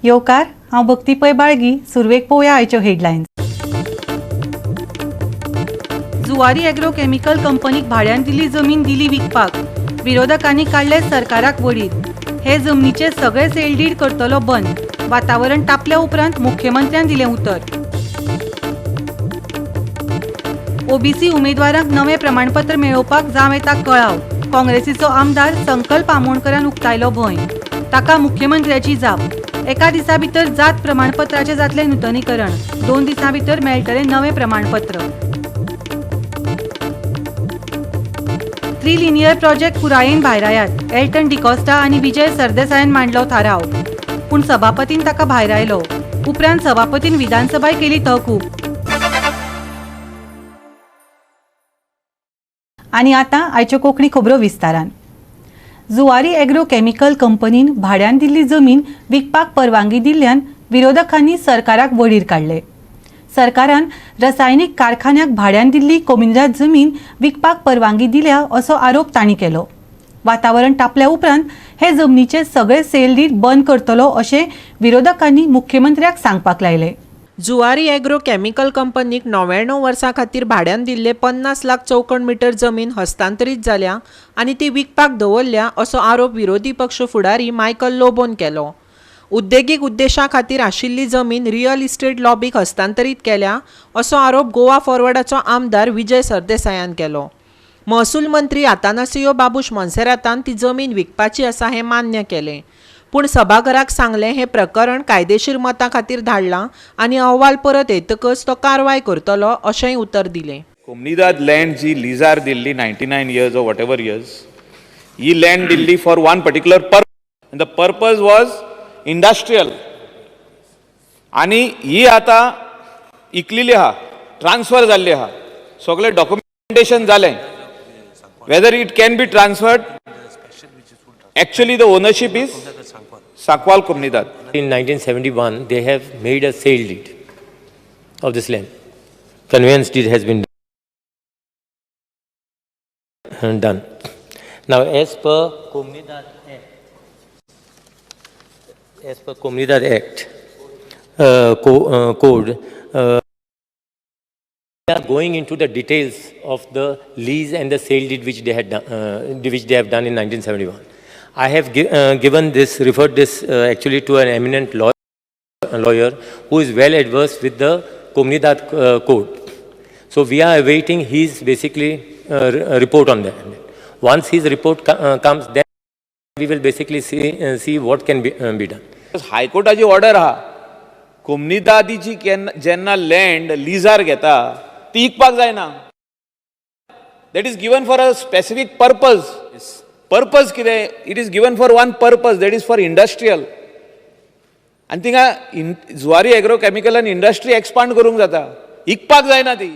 येवकार, हांव भक्ती पै बाळगी. सुरवेक पळोवया आयच्यो हेडलायन्स. जुवारी एग्रो केमिकल कंपनीक भाड्यान दिल्ली जमीन दिली विकपाक. विरोधकांनी काडले सरकाराक वडीत. हे जमनीचे सगळे सेल डीड करतलो बंद. वातावरण तापल्या उपरांत मुख्यमंत्र्यान दिलें उतर. ओबीसी उमेदवारांक नवें प्रमाणपत्र मेळोवपाक जावं येता कळाव. काँग्रेसीचो आमदार संकल्प आमोणकरान उक्तायलो भंय. ताका मुख्यमंत्र्याची जाप. एका दिसा भितर जात प्रमाणपत्राचें जातलें नुतनीकरण. 2 दिसां भितर मेळटलें नवें प्रमाणपत्र. थ्री लिनियर प्रोजेक्ट पुरायेन भायरायात. एल्टन डिकॉस्टा आनी विजय सरदेसायान मांडलो थाराव, पूण सभापतीन ताका भायरायलो. उपरांत सभापतीन विधानसभाय केली तहकूब. आनी आतां आयच्यो कोंकणी खबरो विस्तारान. जुवारी एग्रो केमिकल कंपनीन भाड्यान दिल्ली जमीन विकपाक परवानगी दिल्ल्यान विरोधकांनी सरकाराक वडीर काडले. सरकारान रसायनीक कारखान्याक भाड्यान दिल्ली कोमुनिदाद जमीन विकपाक परवानगी दिल्या असो आरोप तांणी केलो. वातावरण तापल्या उपरांत हे जमनीचे सगळे सेल डीड बंद करतलो अशें विरोधकांनी मुख्यमंत्र्याक सांगपाक लायलें. जुवारी एग्रो केमिकल कंपनीक 99 वर्सां खातीर भाड्यान दिल्ले 50 लाख चौखण मिटर जमीन हस्तांतरीत जाल्या आनी ती विकपाक दवरल्या असो आरोप विरोधी पक्ष फुडारी मायकल लोबोन केलो. उद्देगीक उद्देशा खातीर आशिल्ली जमीन रियल इस्टेट लॉबीक हस्तांतरीत केल्या असो आरोप गोवा फॉरवर्डाचो आमदार विजय सरदेसायान केलो. महसूल मंत्री आतानासियो बाबूश मोन्सेरातान ती जमीन विकपाची आसा हें मान्य केलें, पूण सभाघराक सांगलें हें प्रकरण कायदेशीर मतां खातीर धाडलां आनी अहवाल परत येतकच तो कारवाय करतलो अशेंय उतर दिलें. कोमुनिदाद लँड जी lizard Delhi 99 years or whatever years, he land Delhi for one particular purpose. The purpose was industrial. आनी ही आतां इकलेली आहा, ट्रान्सफर जाल्ली आहा, सगळें डॉक्युमेंटेशन जालें. Whether it can be transferred, actually the ownership is Sancoale Comunidade. In 1971, they have made a sale deed of this land. Conveyance deed has been done. Now, as per Comunidad Act, as per Comunidad Act code, they are going into the details of the lease and the sale deed which they had done, which they have done in 1971. I have given this, referred this actually to an eminent lawyer who is well adversed with the Comunidad code. So we are awaiting his basically report on that. Once his report comes, then we will basically see what can be done. हायकोर्टाची order आहा, कोमुनिदादीची केन्ना जेन्ना land lizard घेता ती इकपाक जायना. That is given for a specific purpose. Purpose कितें? It is given for one purpose, that is for industrial. आनी थिंगा Zuari agro केमिकलान industry expand करूंक जाता, इकपाक जायना ती.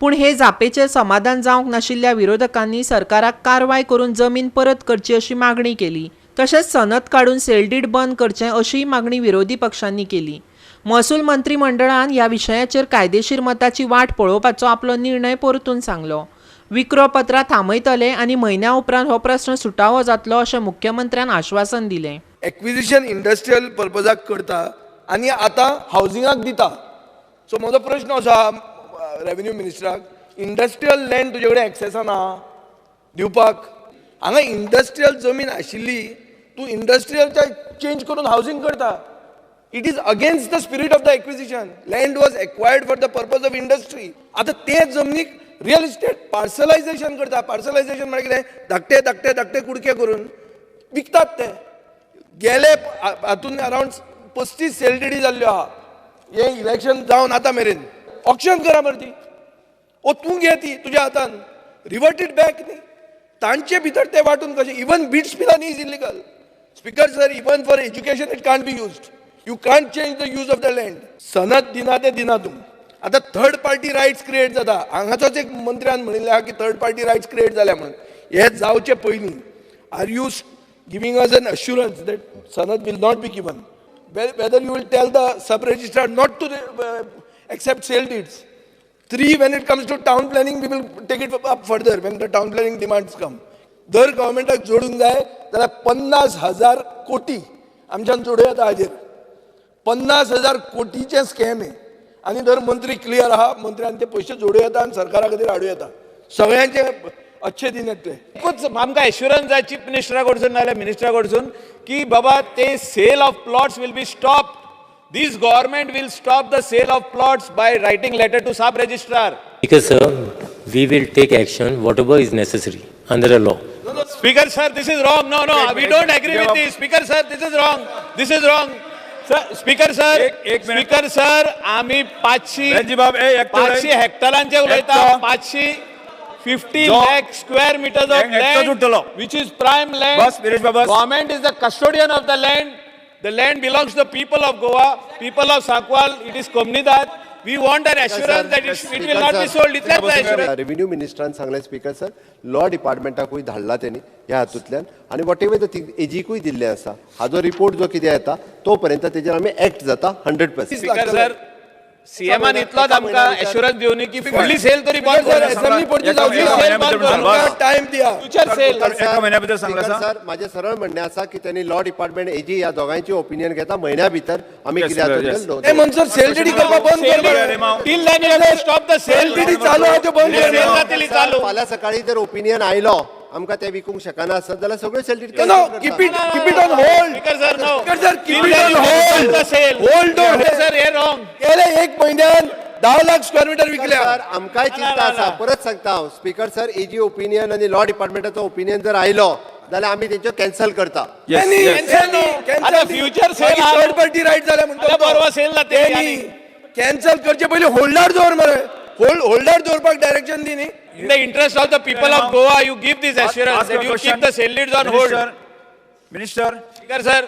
पूण हे जापेचेर समाधान जावंक नाशिल्ल्या विरोधकांनी सरकाराक कारवाय करून जमीन परत करची अशी मागणी केली. तशेंच सनद काडून सेलडीड बंद करचें अशीय मागणी विरोधी पक्षांनी केली. महसूल मंत्रीमंडळान ह्या विशयाचेर कायदेशीर मताची वाट पळोवपाचो आपलो निर्णय परतून सांगलो. विक्रो पत्रां थांबयतले आनी म्हयन्या उपरांत हो प्रस्न सुटावो जातलो अशें मुख्यमंत्र्यान आश्वासन दिलें. एक्विजिशन इंडस्ट्रियल पर्पजाक करता आनी आतां हावजिंगाक दिता. सो म्हजो प्रश्न असो आहा रेवेन्यू मिनिस्टराक, इंडस्ट्रियल लँड तुजे कडेन एक्सेसान आहा दिवपाक? हांगा इंडस्ट्रियल जमीन आशिल्ली, तूं इंडस्ट्रियलच्या चेंज करून हावजींग करता. It is against the spirit of the acquisition. Land was acquired for the purpose of industry. आतां ते जमनीक रियल इस्टेट पार्सलायझेशन करता. पार्सलायझेशन म्हळ्यार कितें? धाकटे धाकटे धाकटे कुडके करून विकतात ते. गेले हातून अरावंड 35 सेल डिडी जाल्ल्यो आहा हे इलेक्शन जावन आतां मेरेन. ऑक्शन करा मरे ती. ओ तूं घे ती तुज्या हातान, रिवर्ट it back न्ही. तांचे भितर ते वांटून कशें? Even BITS Pilani is illegal, speaker sir. Even for education it can't be used. You can't change the use of the land. सनद दिना ते दिना तूं. आतां थर्ड पार्टी रायट्स क्रिएट जाता. हांगाचोच एक मंत्र्यान म्हणिल्लें आहा की थर्ड पार्टी रायट्स क्रिएट जाल्या म्हणून. हे जावचे पयलीं, are you giving us an assurance that sanad will not be given? Whether you will tell the sub registrar not to accept sale deeds? Three, when it comes to town planning, we will take it up further when the town planning demands come. दर गव्हर्मेंटाक जोडूंक जाय जाल्यार 50,000 कोटी आमच्यान जोडूं येता हाजेर. 50,000 कोटीचें scam हें. आनी जर मंत्री क्लियर आहा, मंत्र्यान ते पयशे जोडूं येता आनी सरकारा खातीर हाडूं येता. सगळ्यांचे अच्छे दिन येतले. एकूच आमकां एश्युरन्स जाय चीफ मिनिस्टरा कडसून नाजाल्यार मिनिस्टरा कडसून की बाबा ते sale of plots will be stop. This government will stop the sale of plots by writing letter to sub registrar. Because, sir, we will take action whatever is necessary under the law. Speaker sir, this is wrong. No, no, we don't agree with this. Speaker sir, this is wrong. This is wrong. Sir, speaker sir, एक minute. Speaker sir, आम्ही 500 रणजीबाब, ए, एकटो 500 हेक्टरांचे उलयता. एकटो. 550 जो- lakh square meters of एकटो land सुट्टलो. which is prime land. बस, विरेश बाब, बस. Government is the custodian of the land. The land belongs to the people of Goa, people of Sankwal. It is comunidad. We want an assurance that it will not be sold. इतलेंच जाय assurance. Revenue मिनिस्टरान सांगलें speaker sir, law डिपार्टमेंटाकूय धाडला तेणी ह्या हातूंतल्यान आनी what ever the thing एजीकूय दिल्लें आसा. हाजो रिपोर्ट जो कितें येता तो पर्यंत तेजेर आमी एक्ट जाता 100%. स्पीकर सर, सीएमान इतलोच एका आमकां म्हयन्या भितर- एश्युरन्स दिवनी की फुडली सेल तरी बंद सर, असेंब्ली पडची जावची फुडली सेल बंद करून बस. टायम दिया. Future sale. एका म्हयन्या भितर सांगला स्पीकर आसा. सर, माझें सरळ म्हणणें आसा की त्यांनी लॉ डिपार्टमेंट एजी ह्या दोगांयची ओपिनियन घेता. म्हयन्या भितर आमी Yes, कितें sir, हातूंतल्यान yes. ते म्हणसर सेल डीडी करपाक बंद कर मरे. Till then you have to stop the sale. Sale DD चालू आहा त्यो बंद कर. सेल जातली चालू. फाल्यां सकाळी जर ओपिनियन आयलो आमकां ते विकूंक शकना आसत जाल्यार सगळ्यो sale deed No, no, keep it on hold. Speaker sir, no. Speaker sir, keep Till it then on you have to hold. stop the sale. Hold on. Speaker sir, हे wrong. गेले एक म्हयन्यान 10 लाख स्क्वेअर मिटर विकल्या. Sir, आमकांय चिंता आसा. परत सांगता हांव स्पीकर सर, एजी ओपिनियन आनी लॉ डिपार्टमेंटाचो ओपिनियन जर आयलो जाल्यार आमी तेंच्यो कॅन्सल करता. Yes, yes. Cancel न्हू. आतां future sale आहा. थर्ड पार्टी रायट जाल्या म्हणटा. आतां परवा sale जातली आनी. कॅन्सल करचे पयलीं होल्डार दवर मरे. होल्डार दवरपाक डायरेक्शन दी न्ही. In the interest of the people of Goa, you give this assurance Ask that your you question. keep the sale deeds on hold. Minister, Minister, Speaker sir,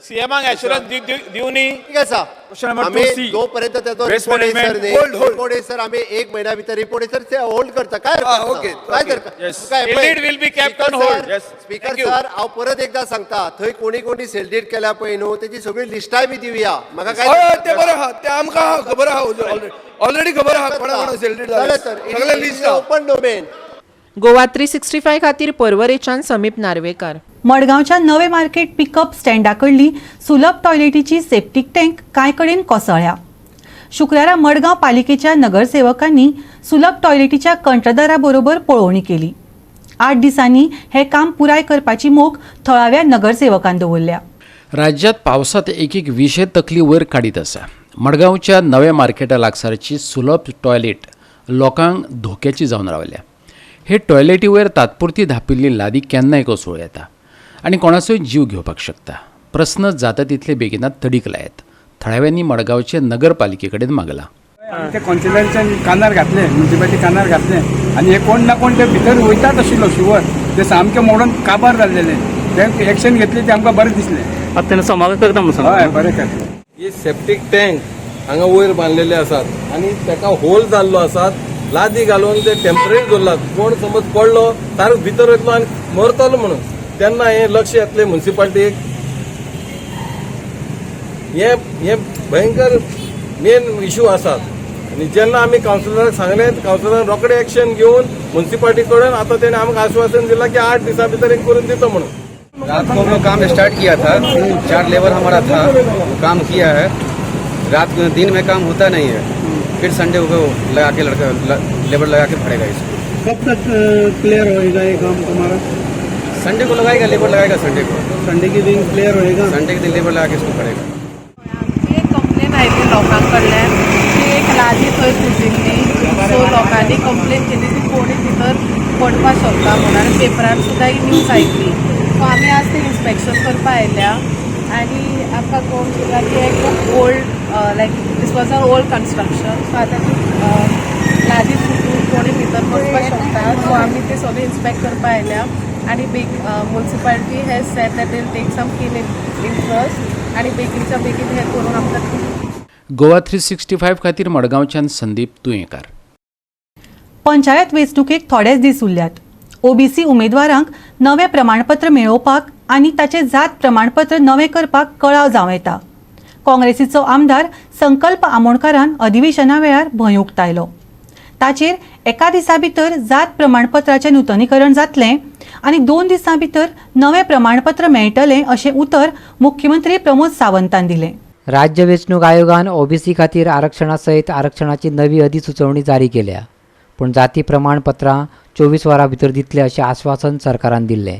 CM assurance दिवनी. ठीक आसा. Question number आमी 2C. जोपर्यंत त्याचो Waste report येयसर management. न्ही, Hold, hold. Report येयसर आमी एक म्हयन्या भितर रिपोर्ट येयसर ते होल्ड करता. काय हा, हरकत ना. okay, काय okay. हरकत Yes. काय Sale deed will be kept on hold. Yes. Speaker Thank you. Sir, हांव परत एकदा सांगता, थंय कोणी कोणी सेल डीड केल्या पळय न्हू तेजी सगळी लिस्टाय बी दिवया म्हाका. काय हय, ते बरें आहा, ते आमकां आहा, खबर आहा, ऑलरेडी खबर आहा कोणा कोणा सेल डीड जालें जालें सर, सगळें लिस्ट आहा. Open domain. Goa 365 खातीर पर्वरेच्यान समीप नार्वेकार. मडगांवच्या नवे मार्केट पिकअप स्टँडा कडली सुलभ टॉयलेटीची सेप्टीक टँक कांय कडेन कोसळ्ळ्या. शुक्रारा मडगांव पालिकेच्या नगरसेवकांनी सुलभ टॉयलेटीच्या कंत्राटदारा बरोबर पळोवणी केली. 8 दिसांनी हें काम पुराय करपाची मोख थळाव्या नगरसेवकान दवरल्या. राज्यात पावसात एक एक विशय तकली वयर काडीत आसा. मडगांवच्या नव्या मार्केटा लागसारची सुलभ टॉयलेट लोकांक धोक्याची जावन रावल्या. हे टॉयलेटी वयर तात्पुरती धापिल्ली लादी केन्नाय कोसळूं येता आनी कोणाचोय जीव घेवपाक शकता. प्रस्न जाता तितले बेगिनात तडीक लायात, थळाव्यांनी मडगांवचे नगरपालिके कडेन मागलां. ते कॉन्सिलरच्या कानार घातले, म्युन्सिपालिटी कानार घातले आनी हे कोण ना कोण ते भितर वयतात आशिल्लो शिवर ते सामके मोडून काबार जाल्लेले. ते एक्शन घेतली ते आमकां बरें दिसलें. आतां तेणें समाधान करता म्हणून सांगता. हय, बरें करता. ही सेप्टीक टँक हांगा वयर बांदलेले आसात आनी ताका होल जाल्लो आसात. लादी घालून ते टेम्पररी दवरलात. कोण समज पडलो तार भितर वयतलो आनी मरतलो म्हणून तेन्ना हें लक्ष येतलें म्युन्सिपाल्टीक. हे हे भयंकर मेन इशू आसात आनी जेन्ना आमी कावन्सिलराक सांगलें, कावन्सिलरान रोखडे एक्शन घेवन म्युन्सिपाल्टी कडेन आतां तेणें आमकां आश्वासन दिलां की 8 दिसां भितर एक करून दिता म्हणून. रात को हम लोग काम स्टार्ट किया था. 4 लेबर हमारा था, वो काम किया है. रात को दिन में काम होता नहीं है. फिर संडे को लगा के लड़का लेबर लगा के भरेगा इसको. कब तक क्लियर होएगा ये काम तुम्हारा? संडे को लगाएगा, लेबर लगाएगा संडे को. संडे के दिन क्लियर होएगा? संडे के दिन लेबर लगा के इसको भरेगा. आमची एक कंप्लेन आयली लोकां कडल्यान की एक लादी थंय फुटिल्ली. सो लोकांनी कंप्लेन केली की कोणी भितर पडपाक शकता म्हणून आनी पेपरार सुद्दां ही न्यूज आयली. सो आमी आज ते इन्स्पेक्शन करपा आयल्या आनी आमकां कळूंक शकता की एक खूब old, like this was a old construction. So आतां ती लादी फुटून कोणी भितर पडपाक शकता. सो आमी ते सगळें इन्स्पेक्ट करपा आयल्या आनी बेग municipality has said that they'll take some keen interest आनी बेगीनच्या बेगीन हें करून आमकां गोवा 365 खातीर मडगांवच्यान संदीप तुयेंकार. पंचायत वेंचणुकेक थोडेच दीस उरल्यात. ओबीसी उमेदवारांक नवें प्रमाणपत्र मेळोवपाक आनी ताचें जात प्रमाणपत्र नवें करपाक कळाव जावं येता. काँग्रेसीचो आमदार संकल्प आमोणकारान अधिवेशना वेळार भंय उक्तायलो. ताचेर एका दिसा भितर जात प्रमाणपत्राचें नुतनीकरण जातलें आनी 2 दिसां भितर नवें प्रमाणपत्र मेळटलें अशें उतर मुख्यमंत्री प्रमोद सावंतान दिलें. राज्य वेंचणूक आयोगान ओबीसी खातीर आरक्षणा सयत आरक्षणाची नवी अधिसुचोवणी जारी केल्या, पूण जाती प्रमाणपत्रां 24 वरां भितर दितले अशें आश्वासन सरकारान दिल्लें.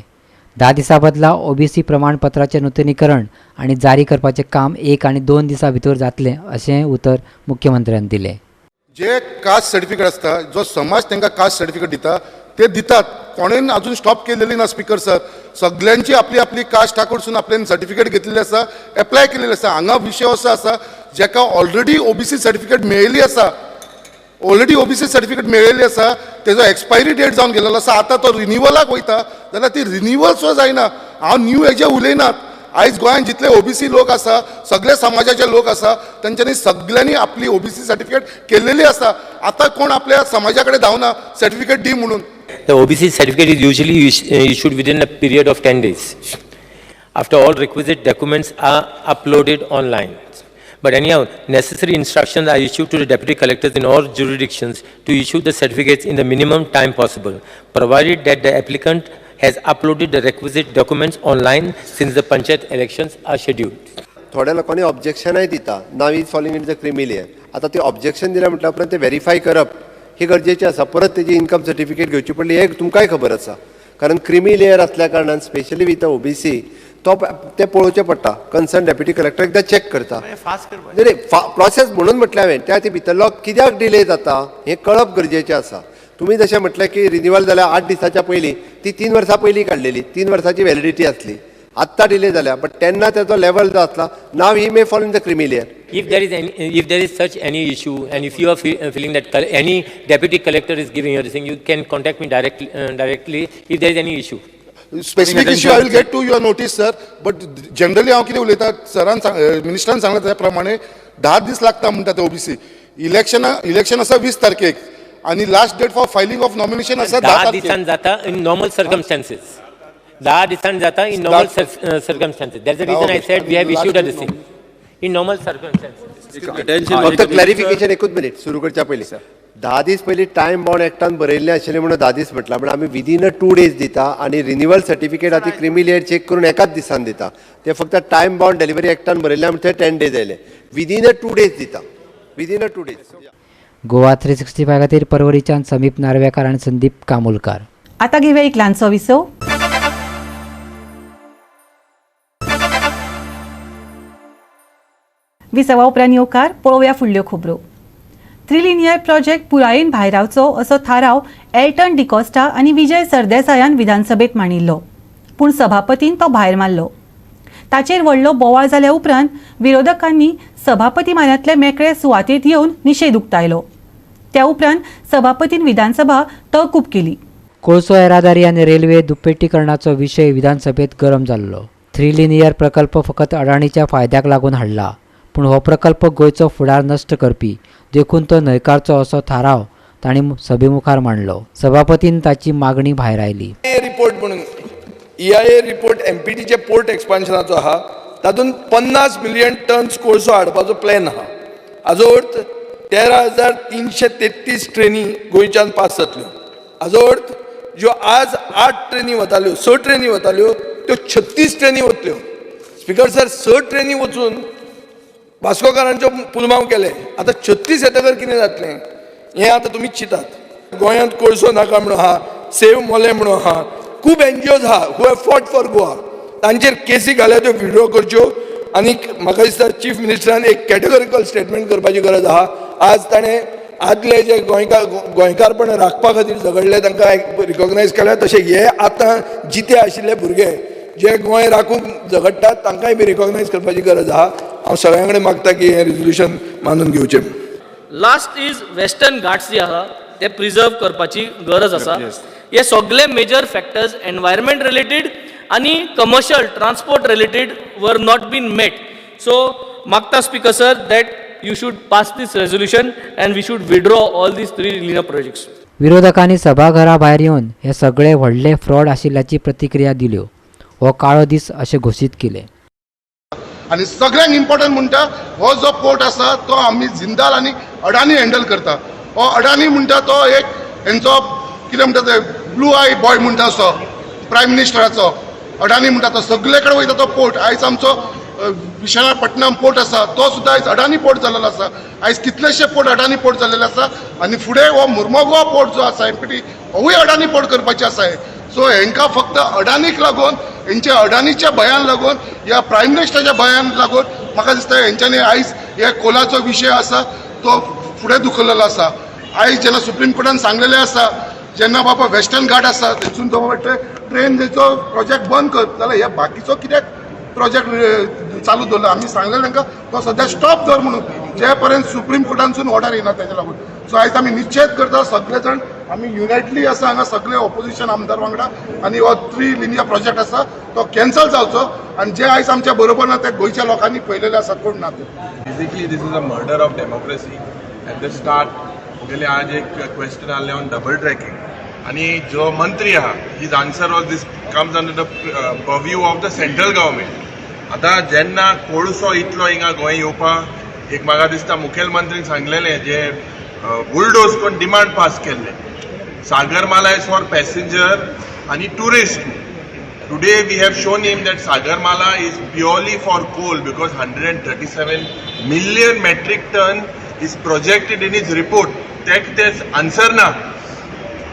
10 दिसां बदला ओबीसी प्रमाणपत्राचें नुतनीकरण आनी जारी करपाचें काम 1 आनी 2 दिसां भितर जातलें अशें उतर मुख्यमंत्र्यान दिलें. जे कास्ट सर्टिफिकेट आसता, जो समाज तांकां कास्ट सर्टिफिकेट दिता ते दितात, कोणेन अजून स्टॉप केलेली ना स्पीकर सर. सगल्यांची आपली आपली कास्ट कडसून आपल्यान सर्टिफिकेट घेतलेली आसा, एप्लाय केलेली आसा. हांगा विशय असो आसा, जेका ऑलरेडी ओबीसी सर्टिफिकेट मेळिल्ली आसा, ऑलरेडी ओबीसी सर्टिफिकेट मेळिल्ली आसा, तेजो एक्सपायरी डेट जावन गेलेलो आसा, आतां तो रिनिवलाक वयता जाल्यार ती रिनिवल सुद्दां जायना. हांव न्यू हेजे उलयनात. आयज गोंयांत जितले ओबीसी लोक आसा, सगळे समाजाचे लोक आसा, तेंच्यांनी सगळ्यांनी आपली ओबीसी सर्टिफिकेट केलेली आसा. आतां कोण आपल्या समाजा कडेन धांवना सर्टिफिकेट दी म्हणून. The OBC certificate is usually issued within a period of 10 days after all requisite documents are uploaded online. But anyhow, necessary instructions are issued to the deputy collectors in all jurisdictions to issue the certificates in the minimum time possible, provided that the applicant has uploaded the requisite documents online since the panchayat elections are scheduled. थोड्या लोकांनी ऑब्जेक्शनाय दिता, now is falling in the creamy layer. आतां ते objection दिल्या म्हटल्या उपरांत ते verify करप ही गरजेचें आसा. परत तेजी इन्कम सर्टिफिकेट घेवची पडली हें तुमकांय खबर आसा, कारण क्रिमी लेयर आसल्या कारणान स्पेशली विथ ओबीसी तो ते पळोवचें पडटा. कन्सर्न डेप्युटी कलेक्टर एकदां चॅक करता. न्ही प्रोसेस म्हणून म्हटलें हांवें, त्या खातीर भितरलो कित्याक डिले जाता हें कळप गरजेचें आसा. तुमी जशें म्हटलें की रिनिवल जाल्यार 8 दिसाच्या पयलीं, ती 3 वर्सां पयलीं काडलेली, 3 वर्सांची व्हॅलिडिटी आसली, आत्तां डिले जाल्या, बट तेन्ना तेजो लेवल जो आसला, now he may fall in the creamy layer. If there is such any issue, and if you are feeling that any deputy collector is giving you this thing, you can contact me directly if there is any issue. Specific issue I will get to your notice sir, but generally हांव कितें उलयता, सरान मिनिस्टरान सांगलां त्या प्रमाणे 10 दीस लागता म्हणटा ते ओबीसी. इलेक्शन आसा 20 तारखेक आनी last date for filing of nomination आसा 10 दिसान जाता इन नॉर्मल सर्कमस्टांसीस. 10 दिसान जाता in normal circumstances. That's the reason I said we have issued a this thing in normal circumstances. फक्त क्लॅरिफिकेशन एकूच मिनीट सुरू करच्या पयलीं, 10 दीस पयलीं टायम बाउंड एक्टान बरयल्लें आशिल्लें म्हणून 10 दीस म्हटलां, पण आमी विदीन अ 2 डेज दिता आनी रिनिवल सर्टिफिकेट आतां क्रिमी लेयर चॅक करून एकाच दिसान दिता. ते फक्त टायम बाउंड डिलिव्हरी एक्टान बरयल्लें म्हणटा 10 डेज आयले, विदीन अ 2 डेज दिता, विदीन अ 2 डेज. गोवा 365 खातीर परवरीच्यान समीप नार्वेकार आनी संदीप कामुलकार. आतां घेवया एक ल्हानसो विसव. विसवा उपरांत येवकार पळोवया फुडल्यो खबरो. थ्री लिनियर प्रोजेक्ट पुरायेन भायरावचो असो थाराव एल्टन डिकॉस्टा आनी विजय सरदेसायान विधानसभेत मांडिल्लो, पूण सभापतीन तो भायर मारलो. ताचेर व्हडलो बोवाळ जाल्या उपरांत विरोधकांनी सभापती मान्यांतले मेकळे सुवातेत येवन निशेध उक्तायलो. त्या उपरांत सभापतीन विधानसभा तहकूब केली. कोळसो येरादारी आनी रेल्वे दुप्पेटीकरणाचो विशय विधानसभेत गरम जाल्लो. थ्री लिनियर प्रकल्प फकत अडाणीच्या फायद्याक लागून हाडला, पूण हो प्रकल्प गोंयचो फुडार नश्ट करपी, देखून तो न्हयकारचो असो थाराव तांणी सभेमुखार मांडलो. सभापतीन ताची मागणी भायरायली. रिपोर्ट म्हणून EIA report एमपीटीचे पोर्ट एक्सपान्शनाचो आहा, तातूंत 50 मिलियन टन्स कोळसो हाडपाचो प्लॅन आहा. हाजो अर्थ 13,333 ट्रेनी गोंयच्यान पास जातल्यो. हाजो अर्थ ज्यो आज 8 ट्रेनी वताल्यो, 6 ट्रेनी वताल्यो, त्यो 36 ट्रेनी वतल्यो. स्पीकर सर, 6 ट्रेनी वचून वास्कोकारांच्यो पुलमांव केले, आतां 36 येतकर कितें जातलें हें आतां तुमी चिंतात. गोंयांत कोळसो नाका म्हणून आहा, सेव मोले म्हणून आहा, खूब एनजीओज आहा who have fought for Goa, तांचेर केसी घाल्या, त्यो विड्रॉ करच्यो. आनी म्हाका दिसता चीफ मिनिस्टरान एक कॅटेगोरिकल स्टेटमेंट करपाची गरज आहा. आज ताणें आदले जे गोंयकारपण राखपा खातीर झगडले तांकां रिकॉग्नायज केल्या, तशें हे आतां जिते आशिल्ले भुरगे जे गोंय राखूंक झगडटात तांकांय बी रिकॉग्नायज करपाची गरज आहा. हांव सगळ्यां कडेन मागता की हें रेजोल्युशन मानून घेवचें. लास्ट is western Ghats जे आहा ते प्रिजर्व करपाची गरज आसा. हे सगळे मेजर फॅक्टर्स एनवायरमेंट रिलेटेड आनी commercial transport related were not been met. So मागता speaker sir that you should pass this resolution and we should withdraw all these three linear projects. विरोधकांनी सभाघरा भायर येवन हे सगळे व्हडले फ्रॉड आशिल्ल्याची प्रतिक्रिया दिल्यो. हो काळो दीस अशें घोशीत केलें. आनी सगळ्यांक इम्पॉर्टंट म्हणटा हो जो पोर्ट आसा तो आमी जिंदाल आनी अडानी हँडल करता. हो अडानी म्हणटा तो एक हेंचो कितें म्हणटा ते ब्लू आय बॉय म्हणटा असो प्रायम मिनिस्टराचो अडानी म्हणटा तो सगळे कडेन वयता तो पोर्ट. आयज आमचो विशाखापट्टणम पोर्ट आसा तो सुद्दां आयज अडानी पोर्ट जाल्लो आसा. आयज कितलेशे पोर्ट अडानी पोर्ट जाल्लेले आसा आनी फुडें हो मुर्मोगोवा पोर्ट जो आसा एमपीटी होवूय अडानी पोर्ट करपाचे आसा. सो हेंकां फक्त अडानीक लागून, हेंच्या अडानीच्या भंयान लागून या प्रायम मिनिस्टराच्या भंयान लागून म्हाका दिसता हेंच्यांनी आयज हे कोलाचो विशय आसा तो फुडें धुकल्लेलो आसा. आयज जेन्ना सुप्रीम कोर्टान सांगलेलें आसा जेन्ना बाबा वेस्टर्न घाट आसा थंयसून तो बाबा ट्रेन प्रोजेक्ट बंद कर जाल्यार हे बाकीचो कित्याक प्रोजेक्ट चालू दवरला. आमी सांगलें तांकां तो सद्या स्टॉप दवर म्हणून जे पर्यंत सुप्रीम कोर्टानसून ऑर्डर येना तेज्या लागून. सो आयज आमी निश्चेत करता सगळे जाण आमी युनायटली आसा हांगा सगळे ऑपोजिशन आमदार वांगडा आनी हो थ्री लिनियर प्रोजेक्ट आसा तो कॅन्सल जावचो आनी जे आयज आमच्या बरोबर ना ते गोंयच्या लोकांनी पळयलेले आसा कोण ना ते. Basically this is a murder of democracy at the start. मुगेले आज एक क्वेश्चन आहलें ऑन डबल ट्रॅकिंग आनी जो मंत्री आहा his answer was this comes under the purview of the central government. आतां जेन्ना कोळसो इतलो हिंगा गोंय येवपाक एक म्हाका दिसता मुखेलमंत्रीन सांगलेलें जे बुलडोज करून डिमांड पास केल्ले सागरमाला is for passenger आनी tourist. Today we have shown him that Sagarmala is purely for coal because 137 million metric ton is projected in his report. तेक ते आन्सर ना.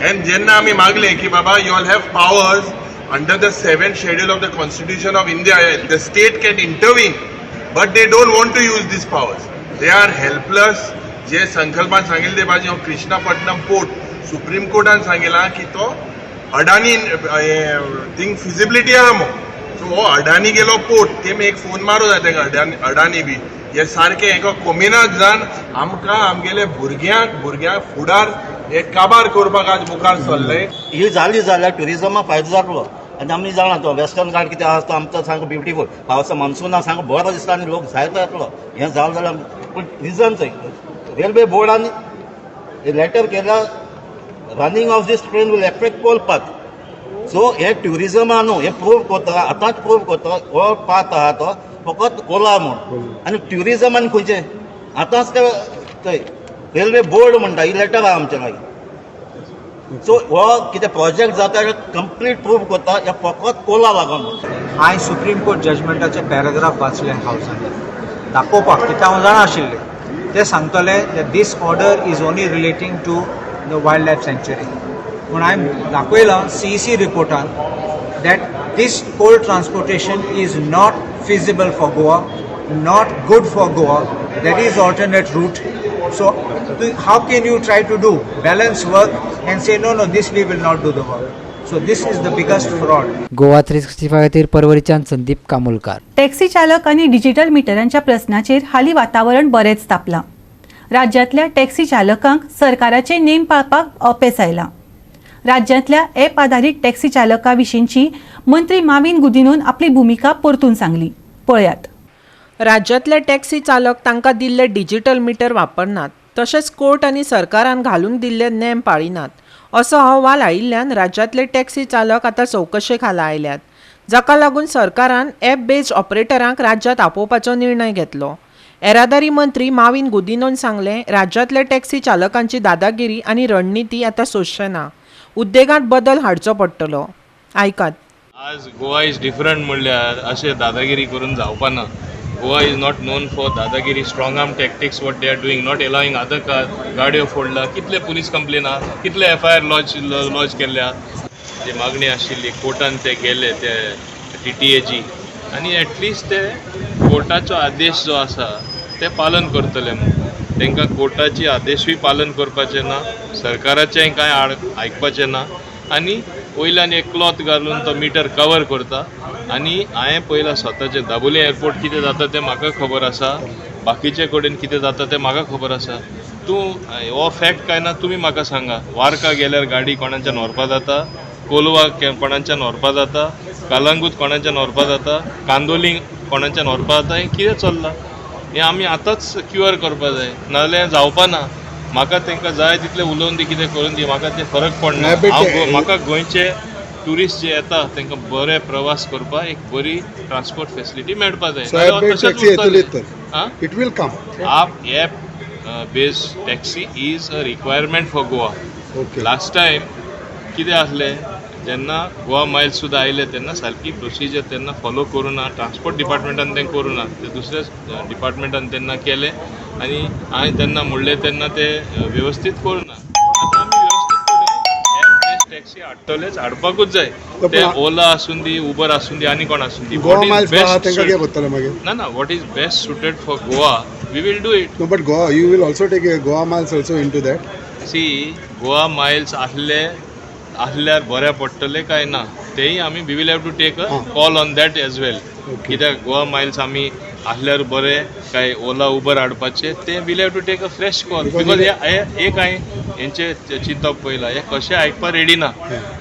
एंड जेन्ना आमी मागलें की बाबा you all have powers under the 7th schedule of the Constitution of India, the state can intervene, but they don't want to use these powers. They are helpless. जे संकल्पान सांगिल्ले ते भाजी कृष्णापट्टणम पोर्ट सुप्रीम कोर्टान सांगिलां की तो अडानी थिंग फिजिबिलिटी आहा मो. So हो अडानी गेलो port तेमी एक फोन मारू जाय तांकां अडानी बी हे सारकें हेका कोमिनाद जावन आमकां आमगेले भुरग्यांक फुडार हे काबार करपाक आज मुखार सरले. ही जाली जाल्यार ट्युरिजमाक फायदो जातलो आनी आमी जाणा तो वेस्टर्न घाट कितें आसा तो आमचो सामको ब्युटिफूल पावसा मॉन्सुना सामको बरो दिसता आनी लोक जायतो येतलो. हें जालें जाल्यार पूण रिजन रेल्वे बोर्डान लेटर केल्या running of this train will affect coal path. So हे ट्युरिजमा न्हू हें प्रूव करता आतांच प्रूव करता हो पाथ आहा तो फकत कोला म्हूण आनी ट्युरिजमान खंयचें आतांच ते रेल्वे बोर्ड म्हणटा ही लेटर आहा आमच्या लागीं. सो हो कितें प्रोजेक्ट जाता कंप्लीट प्रूव करता हे फकत कोला लागून. हांवें सुप्रीम कोर्ट जजमेंटाचे पॅराग्राफ वाचले हावसान दाखोवपाक कित्याक हांव जाणा आशिल्लें ते सांगतले that this order is only relating to the wild life sanctuary. पूण हांवें दाखयलां CEC रिपोर्टान that this coal transportation is not feasible for Goa, not good for Goa, that is alternate route. So how can you try to do balance work and say no no this we will not do the work. So this is the biggest fraud. Goa 365 खातीर परवरीच्यान Sandeep Kamulkar. Taxi चालक आनी digital मिटरांच्या प्रस्नाचेर हालीं वातावरण बरेंच तापलां. राज्यांतल्या taxi चालकांक सरकाराचे नेम पाळपाक अपेस आयलां. राज्यांतल्या ॲप आधारीत टॅक्सी चालकां विशींची मंत्री माविन गुदिनोन आपली भुमिका परतून सांगली. पळयात. राज्यांतले टॅक्सी चालक तांकां दिल्ले डिजिटल मिटर वापरनात तशेंच कोर्ट आनी सरकारान घालून दिल्ले नेम पाळिनात असो अहवाल आयिल्ल्यान राज्यांतले टॅक्सी चालक आतां चवकशे खाला आयल्यात, जाका लागून सरकारान ॲप बेज्ड ऑपरेटरांक राज्यांत आपोवपाचो निर्णय घेतलो. येरादारी मंत्री माविन गुदिनोन सांगलें, राज्यांतले टॅक्सी चालकांची दादागिरी आनी रणनिती आतां सोंसचे ना, उद्देगांत बदल हाडचो पडटलो. आयकात. आज गोवा is different म्हणल्यार अशें दादागिरी करून जावपाना. Goa is not known for dadagiri, strong arm tactics what they are doing, not allowing other car, गाडयो फोडला, कितले पुलीस कंप्लेन आहा, कितले एफआयआर लॉज केल्ले आहा. जी मागणी आशिल्ली कोर्टान ते गेले ते टीटीएजी आनी एटलिस्ट ते कोर्टाचो आदेश जो आसा ते पालन करतले म्हणून. तांकां कोर्टाची आदेशूय पालन करपाचें ना, सरकाराचेंय कांय आयकपाचें ना आनी वयल्यान एक क्लॉथ घालून तो मिटर कवर करता. आनी हांवें पळयलां स्वताचें दाबोली एअरपोर्ट कितें जाता तें म्हाका खबर आसा, बाकीचे कडेन कितें जाता तें म्हाका खबर आसा. तूं हो फॅक्ट काय ना तुमी म्हाका सांगा. वार्का गेल्यार गाडी कोणाच्यान व्हरपा जाता, कोलवा कोणाच्यान व्हरपा जाता, कालांगूत कोणाच्यान व्हरपा जाता, कांदोली कोणाच्यान व्हरपा जाता. हें कितें चल्लां हें आमी आतांच क्युअर करपा जाय, नाजाल्यार जावपा ना. म्हाका तांकां जाय तितलें उलोवन दी, कितें करून दी, म्हाका तें फरक पडना. हांव म्हाका गोंयचे ट्युरिस्ट जे येता तांकां बरे प्रवास करपाक एक बरी ट्रान्सपोर्ट फेसिलिटी मेळपा जाय. It will come. App based taxi is a requirement for Goa. Last time कितें आसलें, जेन्ना गोवा मायल्स सुद्दां आयले तेन्ना सारकी प्रोसिजर तेन्ना फॉलो करूं ना, ट्रान्सपोर्ट डिपार्टमेंटान तें करूं ना, ते दुसऱ्या डिपार्टमेंटान तेन्ना केलें आनी हांवें तेन्ना म्हणलें तेन्ना ते वेवस्थीत करूं ना. आतां आमी वेवस्थीत करून टॅक्सी हाडटलेच, हाडपाकूच जाय. ते ओला आसूं दी, उबर आसूं दी, आनी कोण आसूं दी. ना ना, what is best suited for Goa we will do it. No, but Goa, you will also take Goa Miles also into that. See, Goa Miles आसले आसल्यार बऱ्या पडटले काय ना तेय आमी we will have to take a call on that as well. कित्याक Goa Miles आमी आसल्यार बरें काय ओला उबर हाडपाचें तें will have to take a fresh call. Because एक हांवें हेंचें चिंतप पळयलां, हे कशें आयकपाक रेडी ना,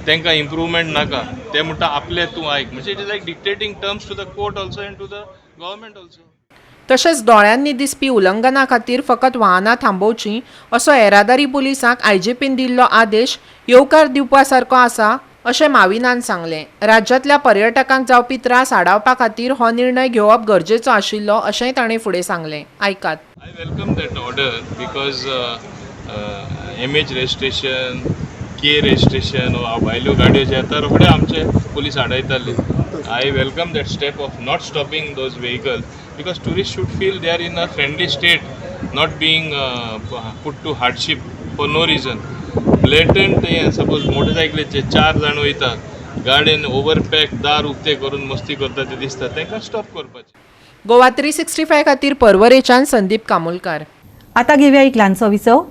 तांकां इम्प्रुवमेंट नाका, ते म्हणटा आपलें तूं आयक. म्हणजे it is like dictating terms to the court also and to the government also. तशेंच दोळ्यांनी दिसपी उल्लंघना खातीर फकत वाहनां थांबोवचीं असो येरादारी पुलिसांक आयजीपीन दिल्लो आदेश येवकार दिवपा सारको आसा अशें माविनान सांगलें. राज्यांतल्या पर्यटकांक जावपी त्रास आडावपा खातीर हो निर्णय घेवप गरजेचो आशिल्लो अशेंय ताणें फुडें सांगलें. आयकात. I welcome that order because MH registration, K registration भायल्यो गाडयो जे येता रोखडे आमचे police आडायताले. I welcome that step of not stopping those vehicles because tourists should feel they are in a friendly state, not being put to hardship for no reason. Blatant suppose मोटरसायकलीचे 4 जाण वयतात, गाडयेन ओवरपॅक दार उक्ते करून मस्ती करता ते दिसता, तांकां स्टॉप करपाचें. गोवा 365 खातीर परवरेच्यान संदीप कामोलकार. आतां घेवया एक ल्हानसो विसव.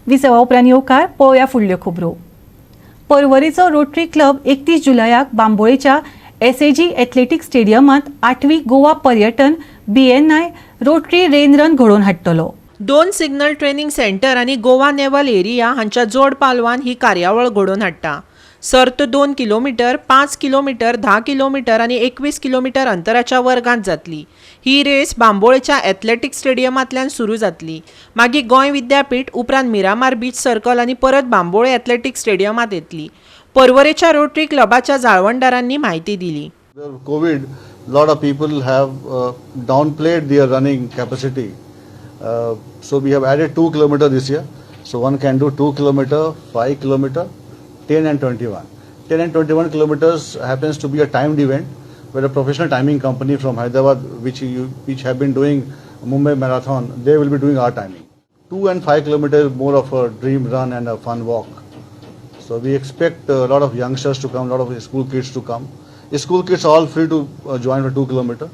विसवा उपरांत येवकार पळोवया फुडल्यो खबरो. परवरीचो रोटरी क्लब 31 जुलयाक बांबोळेच्या एसएजी एथलेटीक स्टेडियमांत 8वी गोवा पर्यटन बीएनआय रोटरी रेन रन घडोवन हाडटलो. 2 सिग्नल ट्रेनिंग सेंटर आनी गोवा नेव्हल एरिया हांच्या जोड पालवान ही कार्यावळ घडोवन हाडटा. सर्त 2 किलोमिटर, 5 किलोमिटर, 10 किलोमिटर आनी 21 किलोमिटर अंतराच्या वर्गांत जातली. ही रेस बांबोळेच्या एथलेटीक स्टेडियमांतल्यान सुरू जातली, मागीर गोंय विद्यापीठ, उपरांत मिरामार बीच सर्कल आनी परत बांबोळे एथलेटीक स्टेडियमांत येतली. परवरेच्या रोटरी क्लबाच्या जाळवणदारांनी म्हायती दिली. Covid, lot of people have downplayed their running capacity. So we have added 2 kilometer this year. So one can do 2 kilometer, 5 kilometer, 10 and 21. 10 and 21 kilometers happens to be a timed event where a professional timing company from Hyderabad, which have been doing Mumbai Marathon, they will be doing our timing. 2 and 5 kilometers more of a dream run and a fun walk. So we expect a lot of youngsters to come, a lot of school kids to come. School kids are all free to join for 2 kilometer.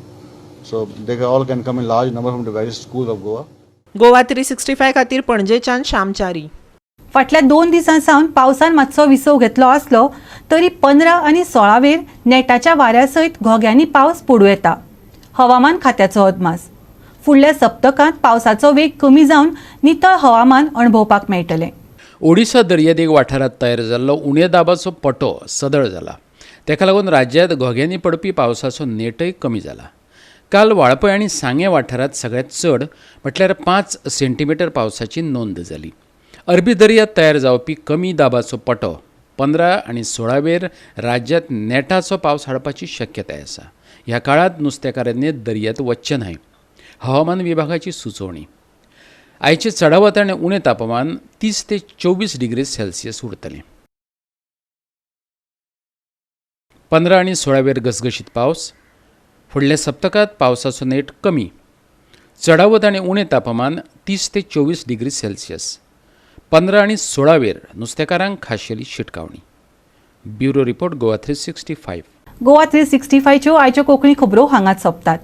So they all can come in large number from the various schools of Goa. Goa 365 खातीर पणजेच्यान श्यामचारी. फाटल्या 2 दिसां सावन पावसान मातसो विसव घेतलो आसलो तरी 15 आनी 16 वेर नेटाच्या वाऱ्या सयत घोग्यांनी पावस पडूं येता. हवामान खात्याचो अदमास. फुडल्या सप्तकांत पावसाचो वेग कमी जावन नितळ हवामान अणभवपाक मेळटलें. ओडिशा दर्यादेग वाठारांत तयार जाल्लो उणे दाबाचो पटो सदळ जाला. ताका लागून राज्यांत घोग्यांनी पडपी पावसाचो नेटय कमी जाला. काल वाळपय आनी सांगें वाठारांत सगळ्यांत चड म्हटल्यार 5 सेंटीमिटर पावसाची नोंद जाली. अरबी दर्यांत तयार जावपी कमी दाबाचो पटो 15 आनी 16 वेर राज्यांत नेटाचो पावस हाडपाची शक्यताय आसा. ह्या काळांत नुस्तेकारांनी दर्यांत वचचें न्हय, हवामान विभागाची सुचोवणी. आयचें चडावत आनी उणें तापमान 30 ते 24 डिग्री सेल्सियस उरतलें. 15 आनी 16 वेर घसघशीत पावस. फुडल्या सप्तकांत पावसाचो नेट कमी. चडावत आनी उणें तापमान 30 ते 24 डिग्री सेल्सियस. 15 आनी 16 वेर नुस्तेकारांक खाशेली शिटकावणी. Bureau report, Goa 365. Goa 365च्यो आयच्यो कोंकणी खबरो हांगाच सोंपतात.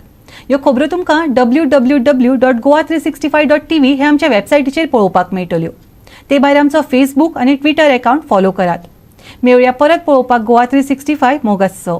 ह्यो खबरो तुमकां www.goa365.tv हे आमच्या वेबसायटीचेर पळोवपाक मेळटल्यो. ते भायर आमचो फेसबूक आनी ट्विटर अकावंट फॉलो करात. मेळुया परत पळोवपाक गोवा 365 मोगासो.